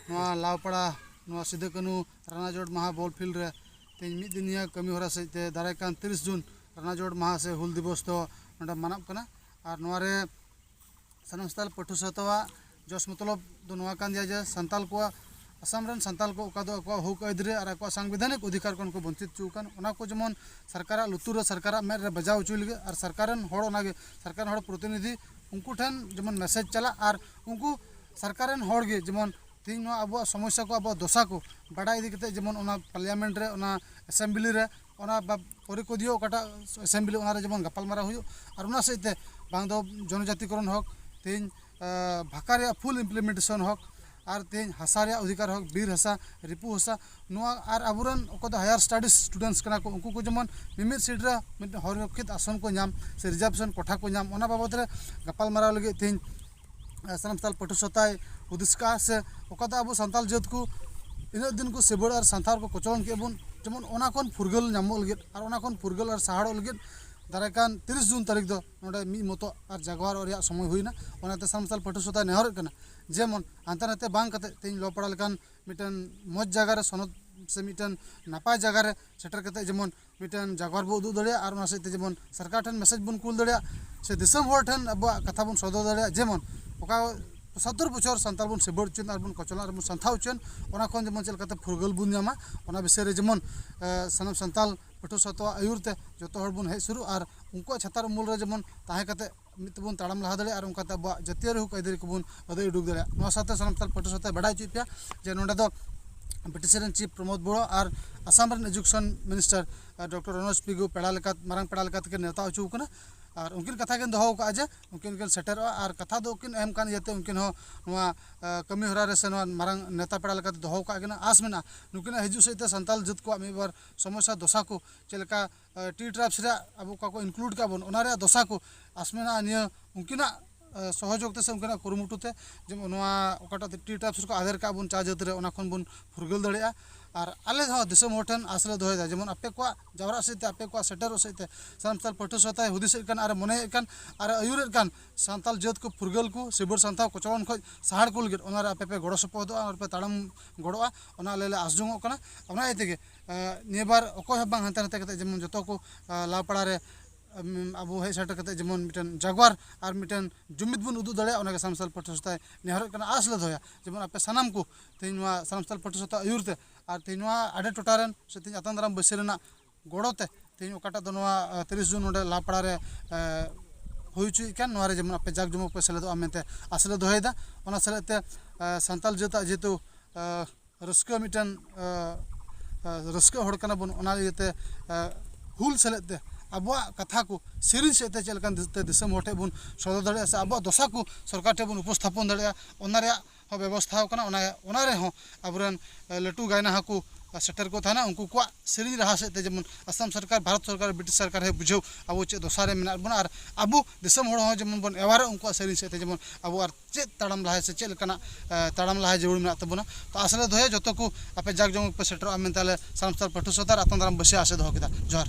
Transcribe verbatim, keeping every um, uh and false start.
ᱱᱚᱣᱟ ᱞᱟᱣᱯᱟᱲᱟ, ᱱᱚᱣᱟ ᱥᱤᱫᱩ ᱠᱟᱹᱱᱦᱩ ᱨᱟᱱᱟᱡᱚᱲ ᱢᱟᱦᱟ ᱵᱚᱞ ᱯᱷᱤᱞᱰ ᱨᱮ ᱛᱮᱦᱮᱧ ᱢᱤᱫ ᱫᱤᱱᱤᱭᱟᱹ ᱠᱟᱹᱢᱤ ᱦᱚᱨᱟ ᱥᱮᱫ ᱛᱮ ᱫᱟᱨᱟᱭ ᱠᱟᱱ ᱛᱤᱨᱤᱥ ᱡᱩᱱ ᱨᱟᱱᱟᱡᱚᱲ ᱢᱟᱦᱟ ᱥᱮ ᱦᱩᱞ ᱫᱤᱵᱚᱥ ᱫᱚ ᱱᱚᱰᱮ ᱢᱟᱱᱟᱜ ᱠᱟᱱᱟ᱾ ᱟᱨ ᱱᱚᱣᱟ ᱨᱮ ᱥᱟᱱᱟᱢ ᱥᱟᱱᱛᱟᱲ ᱯᱟᱹᱴᱷᱩᱣᱟᱹ ᱥᱟᱶᱛᱟᱣᱟᱜ ᱡᱚᱥ ᱢᱚᱛᱞᱚᱵ ᱫᱚ ᱱᱚᱣᱟ ᱠᱟᱱ ᱜᱮᱭᱟ ᱡᱮ ᱥᱟᱱᱛᱟᱲ ᱠᱚᱣᱟᱜ, ᱟᱥᱟᱢ ᱨᱮᱱ ᱥᱟᱱᱛᱟᱲ ᱠᱚ ᱚᱠᱟ ᱫᱚ ᱟᱠᱚᱣᱟᱜ ᱦᱚᱠ ᱟᱹᱭᱫᱟᱹᱨᱤ ᱟᱨ ᱟᱠᱚᱣᱟᱜ ᱥᱟᱝᱵᱤᱫᱷᱟᱱᱤᱠ ᱚᱫᱷᱤᱠᱟᱨ ᱠᱷᱚᱱ ᱠᱚ ᱵᱚᱧᱪᱤᱛ ᱦᱚᱪᱚ ᱟᱠᱟᱱ, ᱚᱱᱟ ᱠᱚ ᱡᱮᱢᱚᱱ ᱥᱚᱨᱠᱟᱨᱟᱜ ᱞᱩᱛᱩᱨ ᱨᱮ, ᱥᱚᱨᱠᱟᱨᱟᱜ ᱢᱮᱫ ᱨᱮ ᱵᱟᱡᱟᱣ ᱦᱚᱪᱚᱭ ᱞᱟᱹᱜᱤᱫ ᱟᱨ ᱥᱚᱨᱠᱟᱨ ᱨᱮᱱ ᱦᱚᱲ, ᱚᱱᱟᱜᱮ ᱥᱚᱨᱠᱟᱨ ᱨᱮᱱ ᱦᱚᱲ ᱯᱨᱚᱛᱤᱱᱤᱫᱷᱤ ᱩᱱᱠᱩ ᱴᱷᱮᱱ ᱡᱮᱢᱚᱱ ᱢᱮᱥᱮᱡᱽ ᱪᱟᱞᱟᱜ ᱟᱨ ᱩᱱᱠᱩ ᱥᱚᱨᱠᱟᱨ ᱨᱮᱱ ᱦᱚᱲ ᱜᱮ ᱡᱮᱢᱚᱱ ᱛᱮᱦᱮᱧ ᱱᱚᱣᱟ ᱟᱵᱚᱣᱟᱜ ᱥᱚᱢᱚᱥᱥᱟ ᱠᱚ, ᱟᱵᱚᱣᱟᱜ ᱫᱚᱥᱟ ᱠᱚ ᱵᱟᱰᱟᱭ ᱤᱫᱤ ᱠᱟᱛᱮ ᱡᱮᱢᱚᱱ ᱚᱱᱟ ᱯᱟᱨᱞᱤᱭᱟᱢᱮᱱᱴ ᱨᱮ, ᱚᱱᱟ ᱮᱥᱮᱢᱵᱞᱤ ᱨᱮ, ᱚᱱᱟ ᱵᱟ-, ᱯᱚᱨᱤᱠᱚᱫᱷᱤᱭᱚ ᱚᱠᱟᱴᱟᱜ ᱮᱥᱮᱢᱵᱞᱤ, ᱚᱱᱟᱨᱮ ᱡᱮᱢᱚᱱ ᱜᱟᱯᱟᱞᱢᱟᱨᱟᱣ ᱦᱩᱭᱩᱜ ᱟᱨ ᱚᱱᱟ ᱥᱮᱫ ᱛᱮ ᱵᱟᱝ ᱫᱚ ᱡᱚᱱᱚᱡᱟᱛᱤᱠᱚᱨᱚᱱ ᱦᱚᱠ, ᱛᱮᱦᱮᱧ ᱵᱷᱟᱠᱟ ᱨᱮᱭᱟᱜ ᱯᱷᱩᱞ ᱤᱢᱯᱞᱤᱢᱮᱱᱴᱮᱥᱚᱱ ᱦᱚᱠ, ᱟᱨ ᱛᱮᱦᱮᱧ ᱦᱟᱥᱟ ᱨᱮᱭᱟᱜ ᱚᱫᱷᱤᱠᱟᱨ ᱦᱚᱠ, ᱵᱤᱨ ᱦᱟᱥᱟ, ᱨᱤᱯᱩ ᱦᱟᱥᱟ, ᱱᱚᱣᱟ ᱟᱨ ᱟᱵᱚᱨᱮᱱ ᱚᱠᱚᱭ ᱫᱚ ᱦᱟᱭᱟᱨ ᱥᱴᱟᱰᱤᱡᱽ ᱥᱴᱩᱰᱮᱱᱴᱥ ᱠᱟᱱᱟ ᱠᱚ, ᱩᱱᱠᱩ ᱠᱚ ᱡᱮᱢᱚᱱ ᱢᱤᱢᱤᱫ ᱥᱤᱴ ᱨᱮ ᱢᱤᱫᱴᱮᱱ ᱦᱚᱨᱚᱠᱠᱷᱤᱛ ᱟᱥᱚᱱ ᱠᱚ ᱧᱟᱢ ᱥᱮ ᱨᱤᱡᱟᱨᱵᱷᱮᱥᱚᱱ ᱠᱚᱴᱷᱟ ᱠᱚ ᱧᱟᱢ, ᱚᱱᱟ ᱵᱟᱵᱚᱫ ᱨᱮ ᱜᱟᱯᱟᱞᱢᱟᱨᱟᱣ ᱞᱟᱹᱜᱤᱫ ᱛᱮᱦᱮᱧ ᱥᱟᱱᱟᱢ ᱥᱟᱱᱛᱟᱲ ᱯᱟᱹᱴᱷᱩᱣᱟᱹ ᱥᱟᱶᱛᱟᱭ ᱦᱩᱫᱤᱥ ᱠᱟᱜᱼᱟ ᱥᱮ ᱚᱠᱟ ᱫᱚ ᱟᱵᱚ ᱥᱟᱱᱛᱟᱲ ᱡᱟᱹᱛ ᱠᱚ ᱤᱱᱟᱹᱜ ᱫᱤᱱ ᱠᱚ ᱥᱤᱵᱟᱹᱲ ᱟᱨ ᱥᱟᱱᱛᱟᱲ ᱠᱚ ᱠᱚᱪᱞᱚᱱ ᱠᱮᱫ ᱵᱚᱱ, ᱡᱮᱢᱚᱱ ᱚᱱᱟ ᱠᱷᱚᱱ ᱯᱷᱩᱨᱜᱟᱹᱞ ᱧᱟᱢᱚᱜ ᱞᱟᱹᱜᱤᱫ ᱟᱨ ᱚᱱᱟ ᱠᱷᱚᱱ ᱯᱷᱩᱨᱜᱟᱹᱞ ᱟᱨ ᱥᱟᱦᱟᱲᱚᱜ ᱞᱟᱹᱜᱤᱫ ᱫᱟᱨᱟᱭ ᱠᱟᱱ ᱛᱤᱨᱤᱥ ᱡᱩᱱ ᱛᱟᱹᱨᱤᱠᱷ ᱫᱚ ᱱᱚᱰᱮ ᱢᱤᱫ ᱢᱚᱛᱚ ᱟᱨ ᱡᱟᱜᱣᱟᱨᱚᱜ ᱨᱮᱭᱟᱜ ᱥᱚᱢᱚᱭ ᱦᱩᱭᱱᱟ᱾ ᱚᱱᱟᱛᱮ ᱥᱟᱱᱟᱢ ᱥᱟᱱᱛᱟᱲ ᱯᱟᱹᱴᱷᱩᱣᱟᱹ ᱥᱟᱶᱛᱟᱭ ᱱᱮᱦᱚᱨᱚᱜ ᱠᱟᱱᱟ, ᱡᱮᱢᱚᱱ ᱦᱟᱱᱛᱮ ᱱᱟᱛᱮ ᱵᱟᱝ ᱠᱟᱛᱮ ᱛᱮᱦᱮᱧ ᱞᱚ ᱯᱟᱲᱟ ᱞᱮᱠᱟᱱ ᱢᱤᱫᱴᱮᱱ ᱢᱚᱡᱽ ᱡᱟᱭᱜᱟ ᱨᱮ ᱥᱚᱱᱚᱛ ᱥᱮ ᱢᱤᱫᱴᱮᱱ ᱱᱟᱯᱟᱭ ᱡᱟᱭᱜᱟ ᱨᱮ ᱥᱮᱴᱮᱨ ᱠᱟᱛᱮ ᱡᱮᱢᱚᱱ ᱢᱤᱫᱴᱮᱱ ᱡᱟᱜᱣᱟᱨ ᱵᱚ ᱩᱫᱩᱜ ᱫᱟᱲᱮᱭᱟᱜ ᱟᱨ ᱚᱱᱟ ᱥᱮᱫ ᱛᱮ ᱡᱮᱢᱚᱱ ᱥᱚᱨᱠᱟᱨ ᱴᱷᱮᱱ ᱢᱮᱥᱮᱡᱽ ᱵᱚᱱ ᱠᱩᱞ ᱫᱟᱲᱮᱭᱟᱜ ᱥᱮ ᱫᱤᱥᱚᱢ ᱦᱚᱲ ᱴᱷᱮᱱ ᱟᱵᱚᱣᱟᱜ ᱠᱟᱛᱷᱟ ᱵᱚᱱ ᱥᱚᱫᱚᱨ ᱫᱟᱲᱮᱭᱟᱜ, ᱡᱮᱢᱚᱱ ᱚᱠᱟ ᱥᱚᱛᱛᱚᱨ ᱵᱚᱪᱷᱚᱨ ᱥᱟᱱᱛᱟᱲ ᱵᱚᱱ ᱥᱤᱵᱟᱹᱲ ᱦᱚᱪᱚᱭᱮᱫ ᱟᱨ ᱵᱚᱱ ᱠᱚᱪᱞᱚᱱ ᱟᱨ ᱵᱚᱱ ᱥᱟᱱᱛᱷᱟᱣ ᱦᱚᱪᱚᱭᱮᱫ, ᱚᱱᱟ ᱠᱷᱚᱱ ᱡᱮᱢᱚᱱ ᱪᱮᱫ ᱞᱮᱠᱟᱛᱮ ᱯᱷᱩᱨᱜᱟᱹᱞ ᱵᱚᱱ ᱧᱟᱢᱟ, ᱚᱱᱟ ᱵᱤᱥᱚᱭ ᱨᱮ ᱡᱮᱢᱚᱱ, ᱮ, ᱥᱟᱱᱟᱢ ᱥᱟᱱᱛᱟᱲ ᱯᱟᱹᱴᱷᱩᱣᱟᱹ ᱥᱟᱶᱛᱟᱣᱟᱜ ᱟᱹᱭᱩᱨ ᱛᱮ ᱡᱚᱛᱚ ᱦᱚᱲ ᱵᱚᱱ ᱦᱮᱡ ᱥᱩᱨᱩᱜ ᱟᱨ ᱩᱱᱠᱩᱣᱟᱜ ᱪᱷᱟᱛᱟᱨ ᱩᱢᱩᱞ ᱨᱮ ᱡᱮᱢᱚᱱ ᱛᱟᱦᱮᱸ ᱠᱟᱛᱮ ᱢᱤᱫ ᱛᱮᱵᱚᱱ ᱛᱟᱲᱟᱢ ᱞᱟᱦᱟ ᱫᱟᱲᱮᱭᱟᱜᱼᱟ ᱟᱨ ᱚᱱᱠᱟᱛᱮ ᱟᱵᱚᱣᱟᱜ ᱡᱟᱹᱛᱤᱭᱟᱹᱨᱤ ᱦᱚᱠ ᱟᱹᱭᱫᱟᱹᱨᱤ ᱠᱚᱵᱚᱱ ᱟᱹᱫᱟᱹᱭ ᱩᱰᱩᱠ ᱫᱟᱲᱮᱭᱟᱜᱼᱟ᱾ ᱱᱚᱣᱟ ᱥᱟᱶᱛᱮ ᱥᱟᱱᱟᱢ ᱥᱟᱱᱛᱟᱲ ᱯᱟᱹᱴᱷᱩᱣᱟᱹ ᱥᱟᱶᱛᱮ ᱵᱟᱰᱟᱭ ᱦᱚᱪᱚᱭᱮᱫ ᱯᱮᱭᱟ ᱡᱮ ᱱᱚᱰᱮ ᱫᱚ ᱵᱤᱴᱤᱥᱤ ᱨᱮᱱ ᱪᱤᱯ ᱯᱨᱚᱢᱳᱫ ᱵᱚᱲᱚ ᱟᱨ ᱟᱥᱟᱢ ᱨᱮᱱ ᱮᱡᱩᱠᱮᱥᱚᱱ ᱢᱤᱱᱤᱥᱴᱟᱨ, ᱟᱨ ᱰᱚᱠᱴᱚᱨ ᱨᱚᱱᱚᱡᱽ ᱯᱤᱜᱩ ᱯᱮᱲᱟ ᱞᱮᱠᱟ, ᱢᱟᱨᱟᱝ ᱯᱮᱲᱟ ᱞᱮᱠᱟ ᱛᱮᱠᱤᱱ ᱱᱮᱣᱛᱟ ᱦᱚᱪᱚ ᱟᱠᱟᱱᱟ᱾ ᱟᱨ ᱩᱱᱠᱤᱱ ᱠᱟᱛᱷᱟ ᱠᱤᱱ ᱫᱚᱦᱚ ᱟᱠᱟᱫᱼᱟ ᱡᱮ ᱩᱱᱠᱤᱱ ᱠᱤᱱ ᱥᱮᱴᱮᱨᱚᱜᱼᱟ ᱟᱨ ᱠᱟᱛᱷᱟ ᱫᱚ ᱩᱱᱠᱤᱱ ᱮᱢ ᱠᱟᱱ ᱤᱭᱟᱹᱛᱮ ᱩᱱᱠᱤᱱ ᱦᱚᱸ ᱱᱚᱣᱟ, ᱟ, ᱠᱟᱹᱢᱤ ᱦᱚᱨᱟ ᱨᱮ ᱥᱮ ᱱᱚᱣᱟ ᱢᱟᱨᱟᱝ ᱱᱮᱣᱛᱟ ᱯᱮᱲᱟ ᱞᱮᱠᱟᱛᱮ ᱫᱚᱦᱚ ᱟᱠᱟᱫ ᱠᱤᱱᱟ᱾ ᱟᱥ ᱢᱮᱱᱟᱜᱼᱟ ᱱᱩᱠᱤᱱᱟᱜ ᱦᱤᱡᱩᱜ ᱥᱮᱫ ᱛᱮ ᱥᱟᱱᱛᱟᱲ ᱡᱟᱹᱛ ᱠᱚᱣᱟᱜ ᱢᱤᱫ ᱵᱟᱨ ᱥᱚᱢᱚᱥᱥᱟ ᱫᱚᱥᱟ ᱠᱚ ᱪᱮᱫ ᱞᱮᱠᱟ, ᱟ, ᱴᱤ ᱴᱨᱟᱭᱤᱵᱥ ᱨᱮᱭᱟᱜ ᱟᱵᱚ ᱚᱠᱟ ᱠᱚ ᱤᱱᱠᱞᱩᱰ ᱠᱟᱜ ᱵᱚᱱ, ᱚᱱᱟ ᱨᱮᱭᱟᱜ ᱫᱚᱥᱟ ᱠᱚ ᱟᱥ ᱢᱮᱱᱟᱜᱼᱟ ᱱᱤᱭᱟᱹ ᱩᱱᱠᱤᱱᱟᱜ, ᱟ, ᱥᱚᱦᱚᱡᱳᱜᱽ ᱛᱮ ᱥᱮ ᱩᱱᱠᱤᱱᱟᱜ ᱠᱩᱨᱩᱢᱩᱴᱩ ᱛᱮ ᱡᱮᱢᱚᱱ ᱱᱚᱣᱟ ᱚᱠᱟᱴᱟᱜ ᱴᱤ ᱴᱨᱟᱭᱤᱵᱥ ᱠᱚ ᱟᱫᱮᱨ ᱠᱟᱜ ᱵᱚᱱ ᱪᱟ ᱡᱟᱹᱛ ᱨᱮ, ᱚᱱᱟ ᱠᱷᱚᱱ ᱵᱚᱱ ᱯᱷᱩᱨᱜᱟᱹᱞ ᱫᱟᱲᱮᱭᱟᱜᱼᱟ᱾ ᱟᱨ ᱟᱞᱮ ᱦᱚᱸ ᱫᱤᱥᱚᱢ ᱦᱚᱲ ᱴᱷᱮᱱ ᱟᱥ ᱞᱮ ᱫᱚᱦᱚᱭᱮᱫᱟ, ᱡᱮᱢᱚᱱ ᱟᱯᱮ ᱠᱚᱣᱟᱜ ᱡᱟᱣᱨᱟᱜ ᱥᱮᱫ ᱛᱮ, ᱟᱯᱮ ᱠᱚᱣᱟᱜ ᱥᱮᱴᱮᱨᱚᱜ ᱥᱮᱫ ᱛᱮ ᱥᱟᱱᱟᱢ ᱥᱟᱱᱛᱟᱲ ᱯᱟᱹᱴᱷᱩᱣᱟᱹ ᱥᱟᱶᱛᱟᱭ ᱦᱩᱫᱤᱥᱮᱫ ᱠᱟᱱ ᱟᱨ ᱢᱚᱱᱮᱭᱮᱫ ᱠᱟᱱ ᱟᱨ ᱟᱹᱭᱩᱨᱮᱫ ᱠᱟᱱ ᱥᱟᱱᱛᱟᱲ ᱡᱟᱹᱛ ᱠᱚ ᱯᱷᱩᱨᱜᱟᱹᱞ ᱠᱚ ᱥᱤᱵᱟᱹᱲ ᱥᱟᱱᱛᱟᱲ ᱠᱚᱪᱞᱚᱱ ᱠᱷᱚᱱ ᱥᱟᱦᱟᱲ ᱠᱚ ᱞᱟᱹᱜᱤᱫ ᱚᱱᱟᱨᱮ ᱟᱯᱮ ᱯᱮ ᱜᱚᱲᱚ ᱥᱚᱯᱚᱦᱚᱫᱚᱜᱼᱟ ᱟᱨ ᱯᱮ ᱛᱟᱲᱟᱢ ᱜᱚᱲᱚᱜᱼᱟ, ᱚᱱᱟ ᱟᱞᱮ ᱞᱮ ᱟᱥ ᱡᱚᱝᱚᱜ ᱠᱟᱱᱟ᱾ ᱚᱱᱟ ᱤᱭᱟᱹ ᱛᱮᱜᱮ ᱱᱤᱭᱟᱹ ᱵᱟᱨ ᱚᱠᱚᱭ ᱦᱚᱸ ᱵᱟᱝ ᱦᱟᱱᱛᱮ ᱱᱟᱛᱮ ᱠᱟᱛᱮ ᱡᱮᱢᱚᱱ ᱡᱚᱛᱚ ᱠᱚ ᱞᱟᱣᱯᱟᱲᱟ ᱨᱮ ᱟᱵᱚ ᱦᱮᱡ ᱥᱮᱴᱮᱨ ᱠᱟᱛᱮ ᱡᱮᱢᱚᱱ ᱢᱤᱫᱴᱮᱱ ᱡᱟᱜᱽᱣᱟᱨ ᱟᱨ ᱢᱤᱫᱴᱮᱱ ᱡᱩᱢᱤᱫ ᱵᱚᱱ ᱩᱫᱩᱜ ᱫᱟᱲᱮᱭᱟᱜᱼᱟ, ᱚᱱᱟᱜᱮ ᱥᱟᱱᱟᱢ ᱥᱟᱱᱛᱟᱲ ᱯᱟᱹᱴᱷᱩᱣᱟᱹ ᱥᱟᱶᱛᱟᱭ ᱱᱮᱦᱚᱨᱚᱜ ᱠᱟᱱᱟ, ᱟᱥ ᱞᱮ ᱫᱚᱦᱚᱭᱟ᱾ ᱡᱮᱢᱚᱱ ᱟᱯᱮ ᱥᱟᱱᱟᱢ ᱠᱚ ᱛᱮᱦᱮᱧ ᱱᱚᱣᱟ ᱥᱟᱱᱟᱢ ᱥᱟᱱᱛᱟᱲ ᱯᱟᱹᱴᱷᱩᱣᱟᱹ ᱥᱟᱶᱛᱟ ᱟᱹᱭᱩᱨ ᱛᱮ ᱟᱨ ᱛᱮᱦᱮᱧ ᱱᱚᱣᱟ ᱟᱰᱮ ᱴᱚᱴᱷᱟ ᱨᱮᱱ ᱥᱮ ᱛᱮᱦᱮᱧ ᱟᱛᱟᱝ ᱫᱟᱨᱟᱢ ᱵᱟᱹᱭᱥᱤ ᱨᱮᱱᱟᱜ ᱜᱚᱲᱚ ᱛᱮ ᱛᱮᱦᱮᱧ ᱚᱠᱟᱴᱟᱜ ᱫᱚ ᱱᱚᱣᱟ ᱛᱤᱨᱤᱥ ᱡᱩᱱ ᱱᱚᱰᱮ ᱞᱟᱯᱲᱟ ᱨᱮ ᱦᱩᱭ ᱦᱚᱪᱚᱭᱮᱫ ᱠᱟᱱ, ᱱᱚᱣᱟ ᱨᱮ ᱡᱮᱢᱚᱱ ᱟᱯᱮ ᱡᱟᱠ ᱡᱚᱢᱚᱠ ᱯᱮ ᱥᱮᱞᱮᱫᱚᱜᱼᱟ ᱢᱮᱱᱛᱮ ᱟᱥ ᱞᱮ ᱫᱚᱦᱚᱭᱮᱫᱟ᱾ ᱚᱱᱟ ᱥᱮᱞᱮᱫ ᱛᱮ ᱥᱟᱱᱛᱟᱲ ᱡᱟᱹᱛᱟᱜ ᱡᱮᱦᱮᱛᱩ ᱨᱟᱹᱥᱠᱟᱹ ᱢᱤᱫᱴᱮᱱ ᱨᱟᱹᱥᱠᱟᱹ ᱦᱚᱲ ᱠᱟᱱᱟ ᱵᱚᱱ, ᱚᱱᱟ ᱤᱭᱟᱹᱛᱮ ᱦᱩᱞ ᱥᱮᱞᱮᱫ ᱛᱮ ᱟᱵᱚᱣᱟᱜ ᱠᱟᱛᱷᱟ ᱠᱚ ᱥᱮᱨᱮᱧ ᱥᱮᱫ ᱛᱮ ᱪᱮᱫ ᱞᱮᱠᱟᱱ ᱫᱤᱥᱟᱹᱢ ᱦᱚᱲ ᱴᱷᱮᱱ ᱵᱚᱱ ᱥᱚᱫᱚᱨ ᱫᱟᱲᱮᱭᱟᱜᱼᱟ ᱥᱮ ᱟᱵᱚᱣᱟᱜ ᱫᱚᱥᱟ ᱠᱚ ᱥᱚᱨᱠᱟᱨ ᱴᱷᱮᱱ ᱵᱚᱱ ᱩᱯᱚᱥᱛᱷᱟᱯᱚᱱ ᱫᱟᱲᱮᱭᱟᱜᱼᱟ, ᱚᱱᱟ ᱨᱮᱭᱟᱜ ᱦᱚᱸ ᱵᱮᱵᱚᱥᱛᱷᱟ ᱟᱠᱟᱱᱟ᱾ ᱚᱱᱟ ᱚᱱᱟ ᱨᱮᱦᱚᱸ ᱟᱵᱚᱨᱮᱱ ᱞᱟᱹᱴᱩ ᱜᱟᱭᱱᱟᱦᱟ ᱠᱚ ᱥᱮᱴᱮᱨ ᱠᱚ ᱛᱟᱦᱮᱱᱟ, ᱩᱱᱠᱩ ᱠᱚᱣᱟᱜ ᱥᱮᱨᱮᱧ ᱨᱟᱦᱟ ᱥᱮᱫ ᱛᱮ ᱡᱮᱢᱚᱱ ᱟᱥᱟᱢ ᱥᱚᱨᱠᱟᱨ, ᱵᱷᱟᱨᱚᱛ ᱥᱚᱨᱠᱟᱨ, ᱵᱨᱤᱴᱤᱥ ᱥᱚᱨᱠᱟᱨ ᱦᱮᱡ ᱵᱩᱡᱷᱟᱹᱣ ᱟᱵᱚ ᱪᱮᱫ ᱫᱚᱥᱟ ᱨᱮ ᱢᱮᱱᱟᱜ ᱵᱚᱱᱟ ᱟᱨ ᱟᱵᱚ ᱫᱤᱥᱚᱢ ᱦᱚᱲ ᱦᱚᱸ ᱡᱮᱢᱚᱱ ᱵᱚᱱ ᱮᱣᱟᱨᱚᱜ ᱩᱱᱠᱩᱣᱟᱜ ᱥᱮᱨᱮᱧ ᱥᱮᱫ ᱛᱮ, ᱡᱮᱢᱚᱱ ᱟᱵᱚ ᱟᱨ ᱪᱮᱫ ᱛᱟᱲᱟᱢ ᱞᱟᱦᱟᱭ ᱥᱮ ᱪᱮᱫ ᱞᱮᱠᱟᱱᱟᱜ ᱛᱟᱲᱟᱢ ᱞᱟᱦᱟ ᱡᱟᱹᱨᱩᱲ ᱢᱮᱱᱟᱜ ᱛᱟᱵᱚᱱᱟ᱾ ᱛᱚ ᱟᱥ ᱞᱮ ᱫᱚᱦᱚᱭᱟ ᱡᱚᱛᱚ ᱠᱚ ᱟᱯᱮ ᱡᱟᱠ ᱡᱚᱢᱚᱠ ᱯᱮ ᱥᱮᱴᱮᱨᱚᱜᱼᱟ ᱢᱮᱱᱛᱮ ᱟᱞᱮ ᱥᱟᱱᱟᱢ ᱥᱟᱱᱛᱟᱲ ᱯᱟᱹᱴᱷᱩᱣᱟᱹ ᱥᱟᱶᱛᱟ ᱟᱨ ᱟᱛᱟᱝ ᱫᱟᱨᱟᱢ ᱵᱟᱹᱥᱤ ᱟᱥ ᱮ ᱫᱚᱦᱚ ᱠᱮᱫᱟ᱾ ᱡᱚᱦᱟᱨ᱾